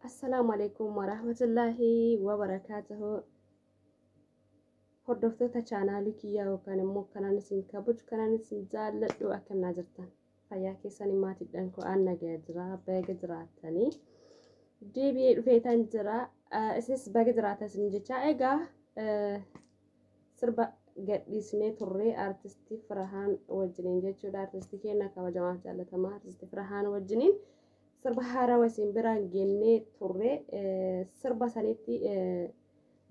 Assalaamu alaikum warahmatullaahi wabarakaatuhu. Hordoftoota chaanaalii kiyyaa yookaan immoo kanaan isin kabaju, kanaan isin jaalladhu, akkam naa jirtan? Fayyaa keessanii? Maatiidhaan ko'aan nagaya jira, baga jiraattanii. Deebi'ee dhufeetan jira. Isinis baga jiraatan isin jecha. Egaa sirba gadhiisnee turre artistii Firahaan wajjiniin jechuudha. Artistii keenya kabajamaaf jaallatamaa artistii Firahaan wajjiniin sirba haarawaa isin biraan gennee turre. Sirba sanitti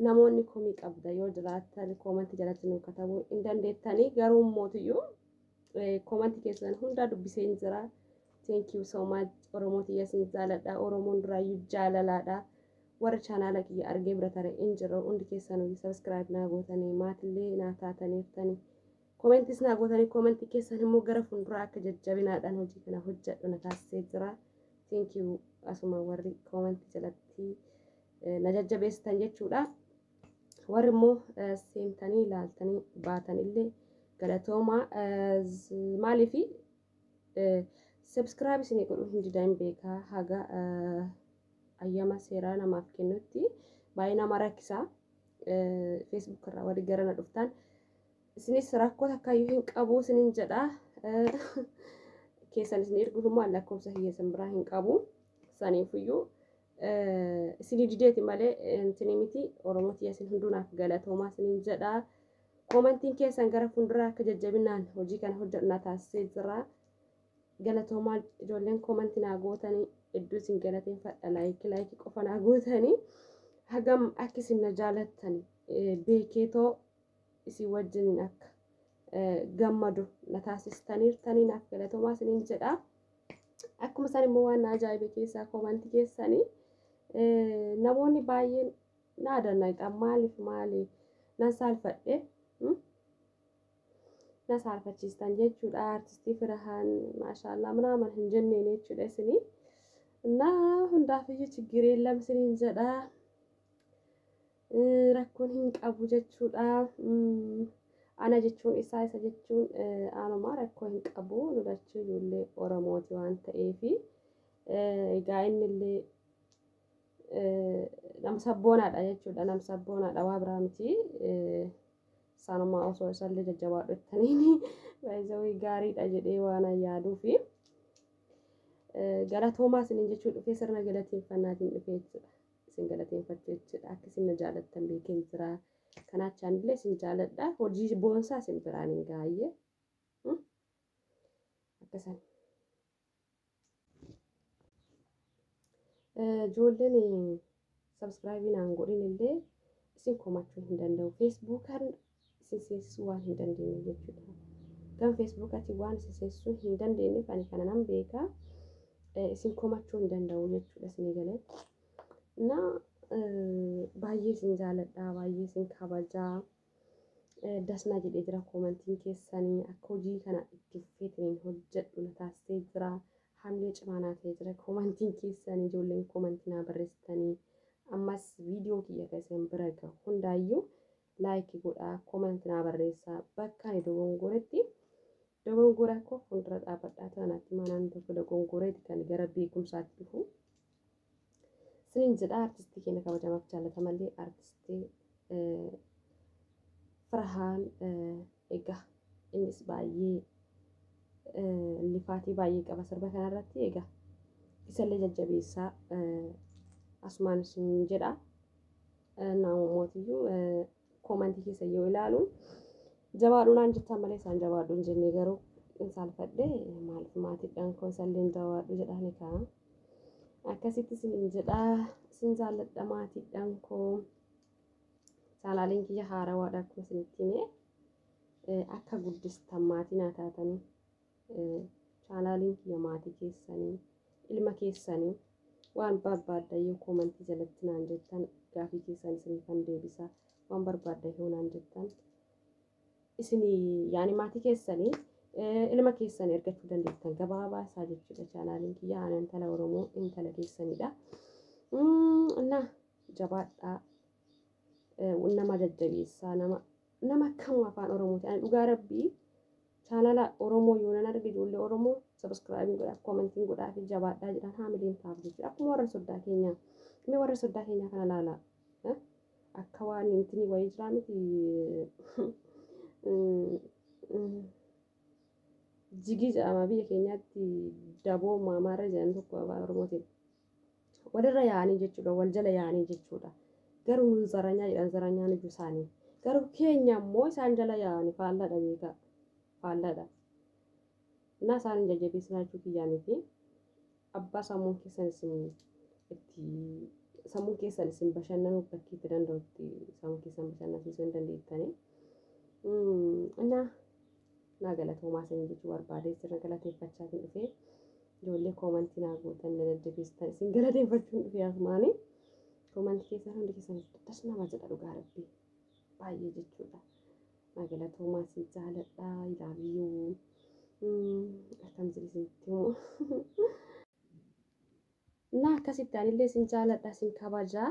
namoonni komii qabda yoo jiraattan koomantii jalatti nu katabuu hin dandeettanii. Garuu mootiyyuu koomantii keessan hundaa dubbisee hin jira. Thank you so much. Oromoo tiyya, isin jaaladha. Oromoon duraayyuu jaalalaadha. Warra chaanaala kiyya argee bira tare hin jiru. Hundi keessanuu subscribe naa gootanii, maatillee naa taataniirtanii. Koomentis naa gootanii, koomentii keessan immoo gara fuulduraa akka jajjabinaadhaan hojii kana hojjedhu na taasisee jira. Thank you, asuma warri koomentii jalatti na jajjabeessitan jechuudha. Warri immoo seentanii ilaaltanii baatan illee galatoomaa. Maaliifi subscribe isinii godhuu hin didan beekaa, haga ayyama seeraa namaaf kennutti baay'ee nama rakkisaa. Facebook irraa warri gara na dhuftan isinis rakkoo takkayyuu hin qabu isinin jedha. Keessan isin erguuf immoo lakkoofsa hiyyeessan biraa hin qabu. Saniifiyyuu isinii dideeti malee intini miti. Oromoo tiyya, isin hundunaaf galatoomaa isinin jedha. Koomantiin keessan gara fuulduraa akka jajjabinaan hojii kana hojjedhu na taasisee jira. Galatoomaa, ijoolleen koomantii naa gootanii hedduu isin galateeffadha. Like like qofa naa gootanii hagam akka isin na jaalattani beekeetoo isin wajjiniin akka gammadu na taasistaniirtanii, naaf galatoomaa isiniin jedha. Akkuma isaan immoo waan na ajaa'ibe keessaa koomantii keessanii namoonni baay'een na adannaqa. Maaliif maali nan saalfadhe, na saalfachiistan jechuudha. Artistii Firahaan maashaallah ምናምን hin jenneen jechuudha isinii. እና hundaafiyyuu ችግር የለም isiniin jedha. Rakkoon hin qabu jechuudha. Ana jechuun isaa, isa jechuun aanumaa, rakkoo hin qabu. Nu lachuu ijoollee Oromooti waan ta'eefi. Egaa inni illee nama sabboonaadha jechuudha. Nama sabboonaadha, waa biraa miti. Isaanumaa osoo isallee jajjabaadhu jettaniin baay'ee gaariidha jedhee waan yaaduufi. Galatoomaa isiniin jechuu dhufee, sirna galateeffannaatiin dhufee jechuudha. Isin galateeffachuu jechuudha. Akka isin na jaalattan beekeen jira. Kanaachaan illee isin jaaladha. Hojii boonsaa isin biraan hin gaayyee. Akkasan. Ijoolleen subscribe naan godhin illee isin komachuu hin danda'u. Feesbuukaan isin seensisuu waan hin dandeenye jechuudha. Gama feesbuukaatiin waan isin seensisuu hin dandeenyeef ani kana nan beeka. Isin komachuu hin danda'u jechuudha isinii galee. እና baay'ee isin jaaladha, baay'ee isin kabajaa. Dasnaa jedhee jira koomantiin keessanii, akka hojii kana itti fufeetiin hojjedhu na taasisee jira. Hamilee cimaa naa ta'ee jira koomantiin keessanii, ijoolleen koomantii naa barreessitanii. Ammas viidiyoo kiyya kan isin bira gahu hundaayyuu like godhaa, koomantii naa barreessaa. Bakka ani dogongoretti dogongora koo fuuldura dhaabbadhaa ta'anatti manaan tokko dogongoreeti kan gara beekumsaatti dhufu. Isiniin jedha, artistii keenya kabajamaaf jaalatamallee artistii Firahaan, egaa innis baay'ee lifaatii baay'ee qaba sirba kanarratti. Egaa isallee jajjabeessaa asumaan isin jedha. Namootiyyuu koomantii keessa yoo ilaalu jabaadhu naan jettan malee isaan jabaadhu hin jenne. Garuu hin saalfadhe, maaliif maatiidhaan koo isallee jabaadhu jedhani kaa. Akkasitti isin jedha, isin jaalladha maatiidhaan koo. Chaanaaliin kiyya haarawaadha akkuma isinitti hime, akka guddistan maatii naa taatanii, chaanaaliin kiyya maatii keessanii, ilma keessanii. Waan barbaaddan yoo koomantii jalatti naan jettan gaafii keessan isiniifan deebisa. Waan barbaaddan yoo naan jettan isinii yaani maatii keessanii, ilma keessanii argachuu dandeettan gabaabaa isaa jechuudha. Chaanaaliin kiyya ana intala Oromoo, intala keessanidha. Na jabaadhaa, nama jajjabeessaa, nama kamuu afaan Oromooti. Ani dhugaa rabbii Chaanala Oromoo yoo nan arge ijoollee Oromoo subscribe godhaa, commentiin godhaa fi jabaadhaa jedhan haamileen taaf jechuudha. Akkuma warra soddaa keenyaa. Mee warra soddaa keenyaa kana ilaalaa. Akka waan intini wayii jiraa miti, jigii jedhama biyya keenyaatti, daboo maamaarra jedhan tokko afaan Oromootiin. Walirra yaa'anii jechuudha, wal jala yaa'anii jechuudha. Garuu nun zaranyaa jedhan, zaranyaan ijuu isaanii. Garuu keenya immoo isaan jala yaa'anii faalladha, beekaa. Faalladha. Innaa isaan hin jajjabeessinaa jechuu kiyyaa miti. Abbaa sammuun keessan isin itti sammuun keessan isin bashannanuuf bakki itti danda'utti sammuu keessan bashannansiisuu hin dandeettanii. Innaa naa galatoomaa isin jechuu barbaade, sirna galateeffachaatiin dhufee, ijoollee commentii naa gootan, na jajjabeessitan isin galateeffachuun dhufee asumaanii. Commentii keessan hundi keessan das nama jedha, dhugaa rabbii baay'ee jechuudha. Naa galatoomaa, isin jaaladha, ilaabiyyuu akkam jedhe isinitti himu. Na akkasitti anillee isin jaaladha, isin kabajaa.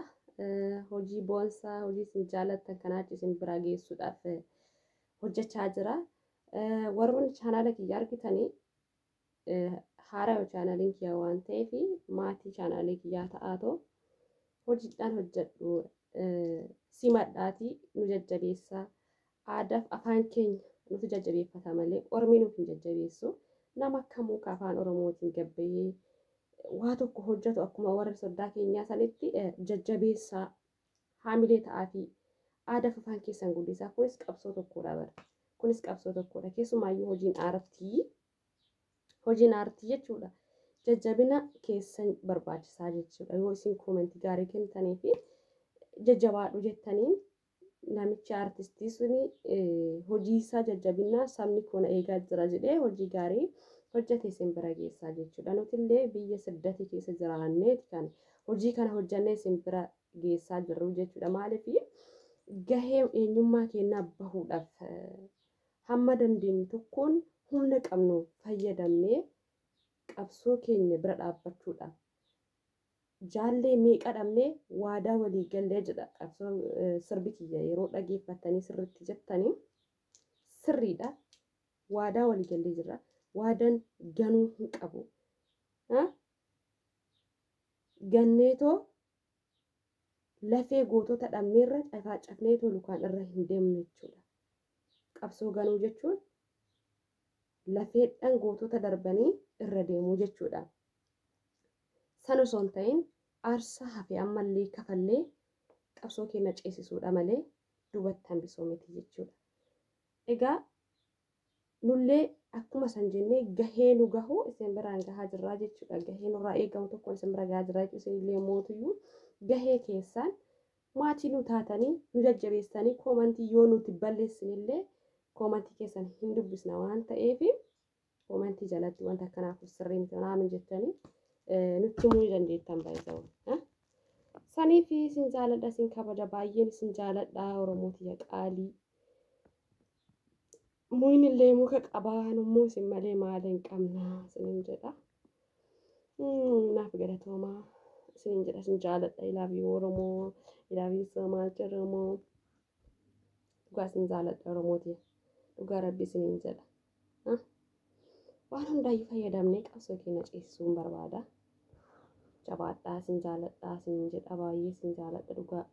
Hojii boonsaa, hojii isin jaalattan kanaa isin bira geessuudhaaf hojjechaa jira. Warroonni chaanaala kiyya argitanii, haaraa chaanaaliin kiyya waan ta'eef, maatii chaanaalii kiyyaa ta'aatoo hojiidhaan hojjedhu simadhaatii nu jajjabeessaa. Aadaaf afaan keenya nuti jajjabeeffata malee ormi nuuf hin jajjabeessu. Nama kamuu ka afaan Oromootiin gabbahee waa tokko hojjetu akkuma warra soddaa keenyaa sanitti jajjabeessaa, haamilee ta'aa fi aadaaf afaan keessan guddisaa. Kunis qabsoo tokkodha bara. Kunis qabsoo tokkodha. Keessumaayyuu hojiin aartii, hojiin aartii jechuudha. Jajjabina keessan barbaachisaa jechuudha. Yoo isin commentii gaarii kennitanii fi jajjabaadhu jettaniin, namichi aartistii suni hojii isaa jajjabinaa sabni kun eegaa jira jedhee hojii gaarii hojjete isin bira geessaa jechuudha. Nuti illee biyya siddati keessa jiraanneeti kan hojii kana hojjannee isin bira geessaa jirru jechuudha. Maaliif, gahee eenyummaa keenyaa bahuudhaaf hamma dandeenyu tokkoon humna qabnu fayyadamnee qabsoo keenya bira dhaabbachuudha. Jaallee meeqa dhabnee waadaa walii gallee jedha qabsoo sirbi kiyya, yeroo dhageeffattanii sirriitti jettanii sirriidha. Waadaa walii gallee jirra. Waadaan ganuu hin qabu. Ganneetoo lafee gootota dhabneerra cafaa cafneetoo lukaan irra hin deemnu jechuudha. Qabsoo ganuu jechuun lafeedhaan gootota darbanii irra deemuu jechuudha. Sana osoo hin ta'in aarsaa hafe ammallee kafallee qabsoo keenya ceesisuudha malee duubatti hambisuu miti jechuudha. Egaa nullee akkuma san jennee gahee nu gahu isin biraan gahaa jirraa jechuudha. Gahee nurraa eegamu tokkoon isin bira gahaa jirraa jechuudha. Isinillee mootuyyuu gahee keessaan maatii nu taatanii nu jajjabeessanii, commentii yoo nuti balleessinillee commentii keessan hin dubbisna waan ta'eef, commentii jalatti wanta akkanaaf sirrii miti naamin jettanii nutti himuu ni dandeettan baay'isa'u. Sanii fi isin jaaladha, isin kabaja, baay'een isin jaaladha, Oromoo tiyya qaalii. Muyni illee muka qabaa, nummoo isin malee maal hin qabna isiniin jedha. Naaf galatoomaa isiniin jedha, isin jaaladha. I love you Oromoo, I love you so much Oromoo. Dhugaa isin jaaladha Oromoo tiyya. Dhugaa rabbi isiniin jedha. Waan hundaayyuu fayyadamnee qabsoo keenya ceesisuun barbaada. Jabaadhaa, isin jaaladhaa isiniin jedha, baay'ee isin jaaladha dhugaa.